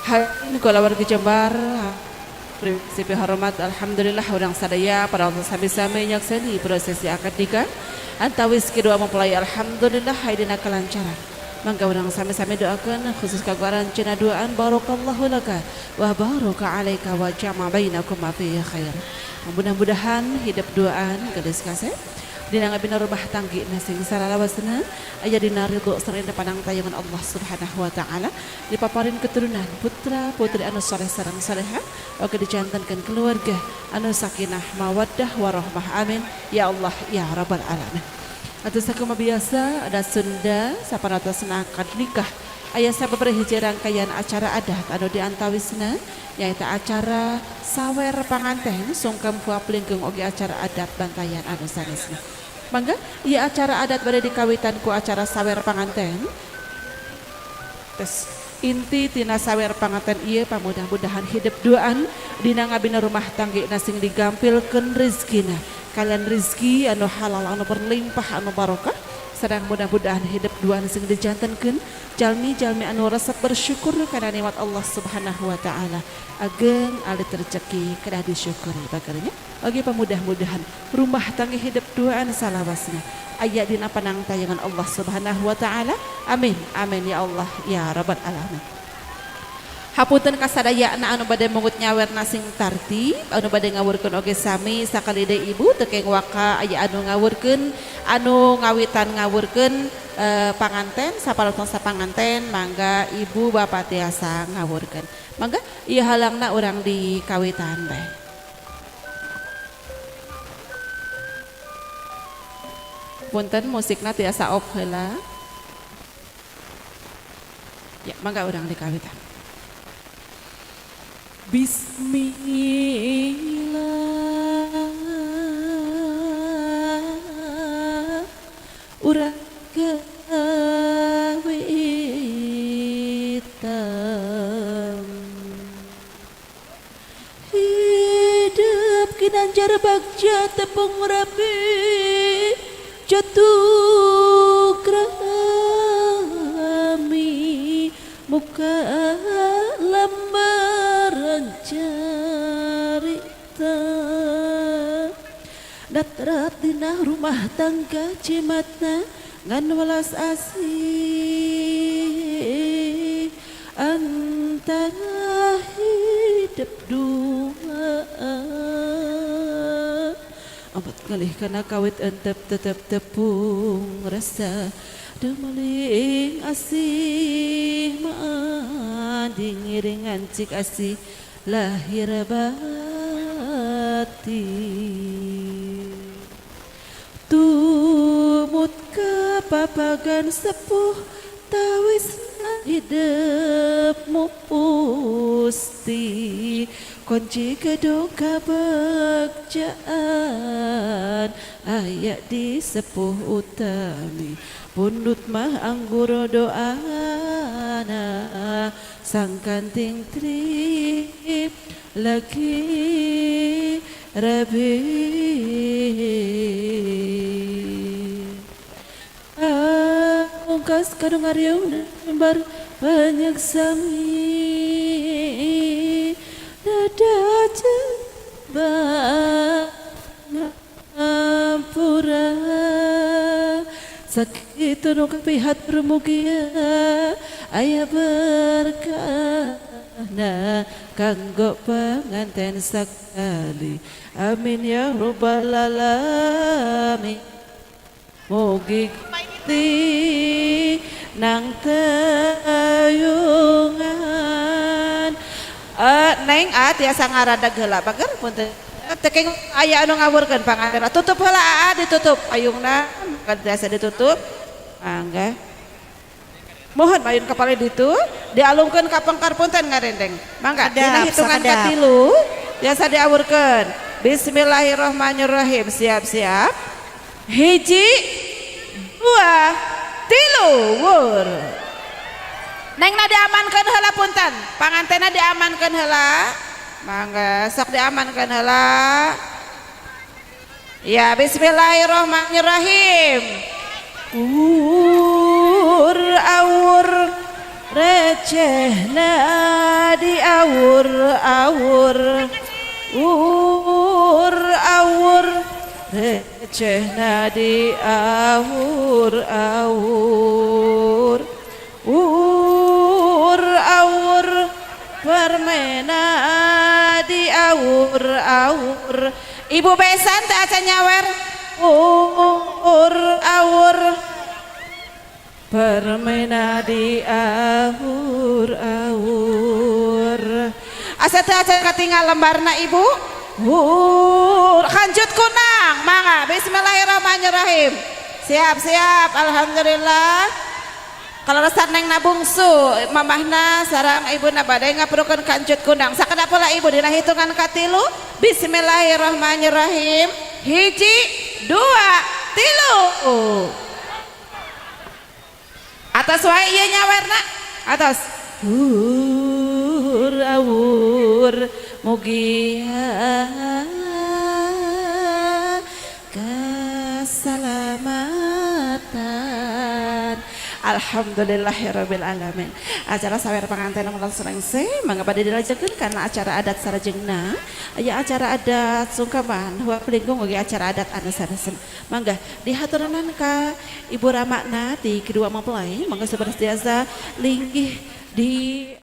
Hai kulawargi Jembar, prinsip hormat, alhamdulillah urang sadaya pada waktu sami-sami nyakseni prosesi akad nikah antawis kedua mempelai, alhamdulillah dina kelancaran. Mangga urang sami-sami doakan khusus kanggo aranjeunna duaan barakallahu laka wa baraka alaika wa jama bainakuma fi khair. Mudah-mudahan hidup duaan gelis kasih dina ngabina rumah tanggi sing salalawasna aya dina ridho sareng panangtayungan Allah Subhanahu wa taala, dipaparin keturunan putra putri anu soleh sareng soleha, oge dijantenkeun keluarga anu sakinah mawaddah warahmah. Amin ya Allah ya rabbal alamin. Atau sakuma biasa ada Sunda saparantos akad nikah aya sababaraha hiji rangkaian acara adat anu diantawisna, nyaeta acara sawer panganten, sungkem buah pelingkung, oge acara adat bantayan anu sanesna. Mangga ieu acara adat bade dikawitan ku acara sawer panganten. Tes inti tina sawer panganten ieu pamudah-mudahan hidup duaan dina ngabina rumah tangga sing digampilkeun rezekina kalian rezeki anu halal, anu berlimpah, anu barokah. Sedang mudah-mudahan hidup duaan sing dijantenkeun jalmi-jalmi anu resep bersyukur karena nikmat Allah Subhanahu wa taala. Ageng alit rezeki kedah disyukuri bagarnya. Oge pamudah-mudahan rumah tangga hidup duaan salawasna aya dina panangtayangan Allah Subhanahu wa taala. Amin amin ya Allah ya rabbal alamin. Hapunten kasadayana anu bade mungut nyawer sing tartib, anu bade ngawurkeun oge sami. Sakali deui, ibu, teu kenging waka aya anu ngawurkeun, anu ngawitan ngawurkeun panganten. Saparantos sapanganten, mangga ibu bapak tiasa ngawurkeun. Mangga ieu halangna urang di kawitan bae. Punten, musikna tiasa off heula ya. Mangga urang di kawitan. Bismillah urang kawitan. Hidup kinanjar bagja tepung rapi jatuh krami muka lembaran carita. Datrat dina rumah tangga jimatna ngan welas asih antara hidup dua. Amat ngalih kana kawit entep tetep tepung rasa demeling asih madingiringan cik asih lahir batin. Tumut kapapagan sepuh tawis hidup pusti kunci gedung kebagjaan aya di sepuh utami. Pundut mah anggur doana sangkanting trip lagi rabi. Ungkas kadung ngariung lembar banyak sami nada coba ngampura sakit nu kapihat mugia aya berkahna kanggo pengantin sakali. Amin ya rabbal alamin. Mugi ti nang tayungan. Neng ah tiasa ngaradag heula bager. Punten, teu kenging aya anu ngawurkeun panganten. Tutup heula aa, ditutup payungna kan tiasa ditutup. Mangga, mohon payun kepala ditu dialungkeun ka pengkar. Punten ngarendeng. Mangga dina hitungan katilu tiasa diawurkeun. Bismillahirrahmanirrahim. Siap-siap, hiji, dua, tilu, wur. Neng na diamankan heula. Punten, pangantena diamankan heula. Mangga sok diamankan heula ya. Bismillahirrahmanirrahim. Ur awur receh di Awur awur ur awur recehna di awur awur ur awur permena di awur awur. Ibu besan teh acan nyawer ur awur permena di awur awur. Asa teu acan katinggal lembarna ibu. Ur kancut kunang mangga. Bismillahirrahmanirrahim. Siap siap. Alhamdulillah. Kalau resat neng nabungsu mamahna sarang ibuna bade ngaprukeun kancut kunang. Sakedap pula ibu dina hitungan katilu. Bismillahirrahmanirrahim. Hiji, dua, tilu. Atas wae ieu nyawerna. Atas. Ur awur mugia keselamatan. Alhamdulillahirabbil alamin. Acara sawer panganten langsung rengse mangga bade dilajengkeun kana acara adat sarajengna. Aya acara adat sungkaman, huap lingkung oge acara adat anu sanesna. Mangga dihaturanan ka Ibu Ramakna di kedua mempelai, mangga seperti biasa linggih di